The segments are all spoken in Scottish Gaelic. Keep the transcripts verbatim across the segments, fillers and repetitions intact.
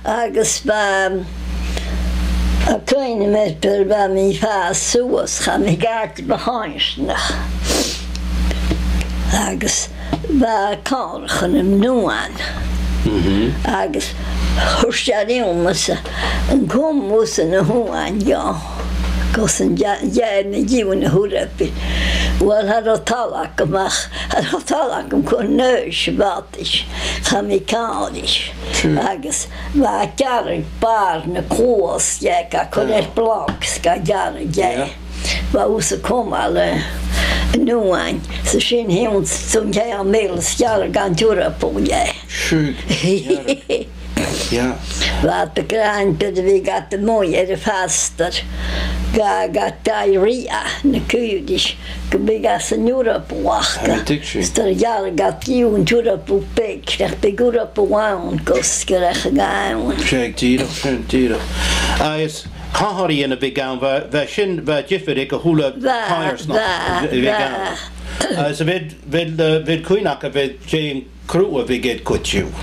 Agus bha, a' cuimhneachadh mar a bha mi a' fàs suas, chaidh mi gu àite bu choimhearsnachd. Agus bha còrr a' chlann nam uan. Mhm. Agus thuirt e rium-sa, an cùm thusa na h-uain dhomh, gus an dèan, dèan mi dheth na h-uile pìos. Uill, cha robh toil agam ach, cha robh toil agam cur an aois a bh' ann. Is chaidh mi còmhla ris. Sure. Agus bha e a' gearradh bàrr na cluas dheth, ga chur air blocs, ga gearradh dheth. Yeah. Bha thusa a' cumail an uain. 'S a sin thionndaidh thu an ceann eile is gearradh an t-earball dheth. Sure. Yeah. Bha iad ag ràdh gun robh iad a' dol a-muigh air a' phastar. Ga, ga diarrhea na caoraich. Gum biodh e san earball aca. An tig sin? 'S dòcha gun deigheadh iad an t-earball beag, nach biodh earball ann gus gun deigheadh e ann. 'S e dìreach sin, dìreach. Agus comharraidhean a bhiodh ann, bha, bha sin, bha diofar aig a h-uile coimhearsnachd a bhiodh ann. Agus a bheil, bheil, eh, bheil cuimhne agad, bheil dè an cruth a bhiodh air cuid dhiubh?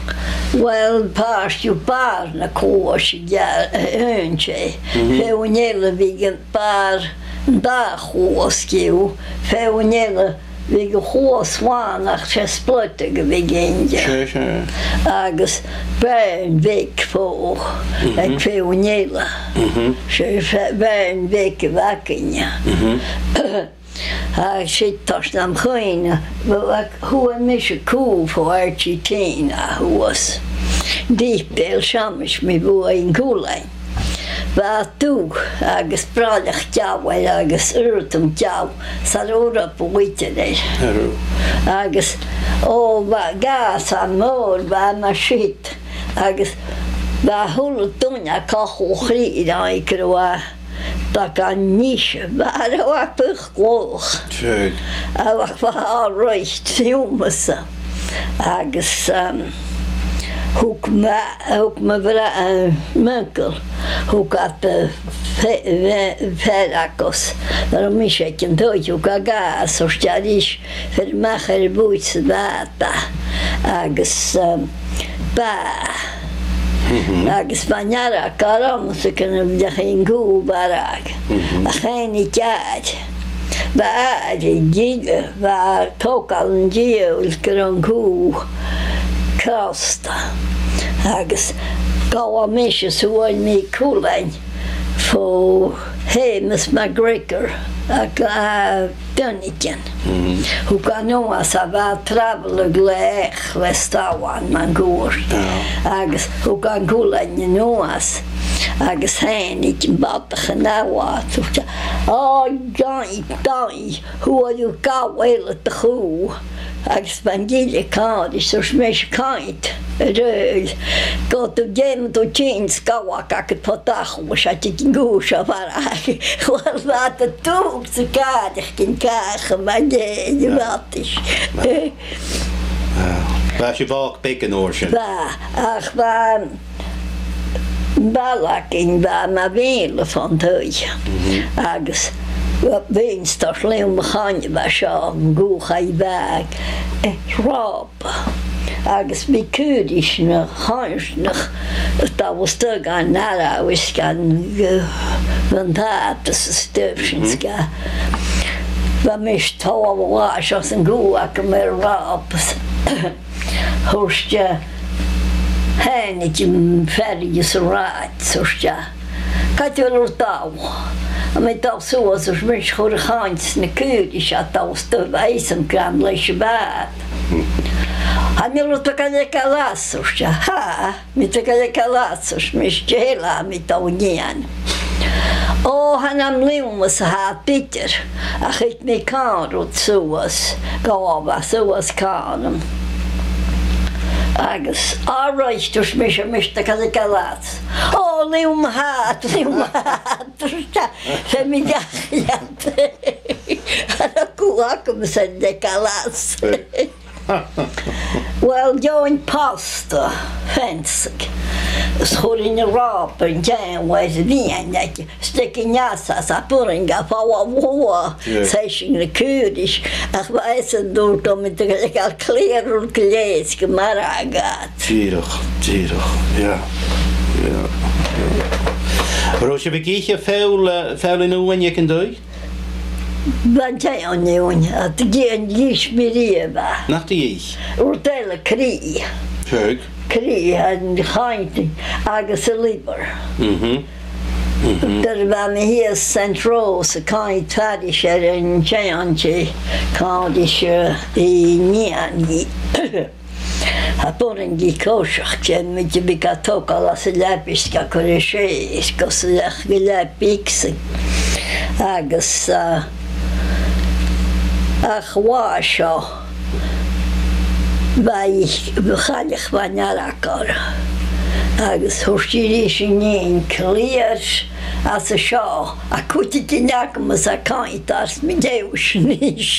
Uill, pàirt dhiubh bàrr na cluais, eh, aon tè. Mhm. Feadhainn eile bhiodh bàrr an dà chluas dhiubh, feadhainn eile bhiodh a' chluas làn ach 's e spluiteag a bhiodh innte. Sure, sure. Agus beinn bheag fodha aig feadhainn eile. Mhm. 'S e fe-, beinn bheag a bh' againne. Mhm. Agus siud toiseach nam chuimhne, bha, bha, fhuair mise cù bho Argentina shuas. Dìpeil, 's ann a bha mi bho an cuilean. Bha dubh agus broilleach geal air agus airson geal, 's cha robh earball idir air. Cha robh. Agus, o, bha gàsan mòr, bha e mar siud. Agus bha a h-uile duine a' cochall a chridhe, no aig an robh e, bha e gan iniseadh, bha e ro buidheach. Seadh. Agus bha e alright rium-sa. Agus, um, thug mo, thug mo bhrà-, eh, m' uncail, thug iad, eh, fe-, fe-, fear agus, nuair a bha mise aig an taigh, thug e dhà, 's thuirt e ris, bheir a-mach air a' bhùth sa bhàta. Agus, um, bha. Mhm. Agus bha an fhear a' cur orm-sa gun robh mi a' dol a chur an cù a mharbhadh. Mhm. Ach thàinig àite. Bha àite gu, bha togail an diabhail gun robh an cù crosta. Agus ghabh mise 's fhuair mi cuilean bho Seumas MacGregor, a, a, Dùn Èideann. Mhm. Thug e a-nuas, bha e a' tràbhaileadh le each le stàbhan mun cuairt. Ah. Agus thug e an cuilean a-nuas. Agus thàinig am bodach an-àirde, thuirt e, "Ò, Johnny, Johnny, fhuair thu gabhail air do chù." Agus bha an gille còmhla ris, thuirt mise, "Cainnt, a Ruairidh, gu dè mu do thin sgabhag agad fo d' fhacal, 's e tig an cù seo a mharbhadh." Uill, bha e a' dùsgadh sa ghàrradh gun càch a' mhadainn, bha e. Ah, bha sibh òg beag an uair sin. Bha, ach bha am baile againn, bha e mu mhìle fon taigh. Mhm. Agus bha, bha e a' stad leam a' choinneamh seo, an cù chaidh a bhàthadh, eh, ròp. Agus bha caoraich na coimhearsnachd a' dol a-steach gun àireamh is gun, eh, bhon taigh is a stuth sin sgath. Bha mise a' dol a-mach às an cù agam air ròp. Thuirt e, thàinig am fear is an rathad, thuirt e, "Càit a bheil thu a' dol?" "Tha mi a' dol suas," thuirt mise, "a chur a' chainnt sna caoraich a tha a' dol a-steach, bha fhios agam gur ann leis a' bhàt." "Chan eil thu a' dol a ghabhail às," thuirt e. "Tha, tha mi a' dol a ghabhail às," thuirt mise, "dè tha mi a' dol a dhèanamh?" "Ò, chan ann leam a tha iad idir, ach thug mi còmhla riut suas, ghabh e suas còmhla rium." Agus, "All right," thuirt mise, "tha mise a' dol a ghabhail às." "Ò, leam a tha iad, leam a tha iad," thuirt e, "feumaidh mi gabhail iad." Chan eil cù agam-sa a' dol a ghabhail às. Uill, gheibhinn posta, feansaidh. Is chuir sinn an ròp air an teine, bha e a' mhìneachadh, 's tigeadh an fhear às, às a' bhùrn, ga falbh bhuat, yeah, 's e sin na caoraich, ach bha esan a' dol, "Tha mi a' dol a ghabhail clèir ur gleus gu marbhadh iad." Dìreach, dìreach, yeah. An robh sibh ag ithe feòil, eh, feòil an uain aig an taigh? Bha an taigh ann an uain, ach dè an dithis mi riamh e. Nach dithis? Rud eile, crìoch. Seadh. Crìoch, an chainnt agus an liver. Mhm. Mhm. Dar a bha mi shìos Saint Rose, a' cainnt thairis air an taigh an taigh, càit an deach i, eh, i nighean dhi. Tha boireann dhi coiseachd, 's e, muid a bhith ga togail às an leabaidh 's ga cur a sèist, gus an deach gu leabaidh-sa. Agus, eh, ach an latha seo, bha i, bha cailleach, bha an fhearg oirre. Agus thuirt i ris an nighean, "Clear às a seo, a' cuideigin agam-sa a' cainnt às mo dhèidh a-nis."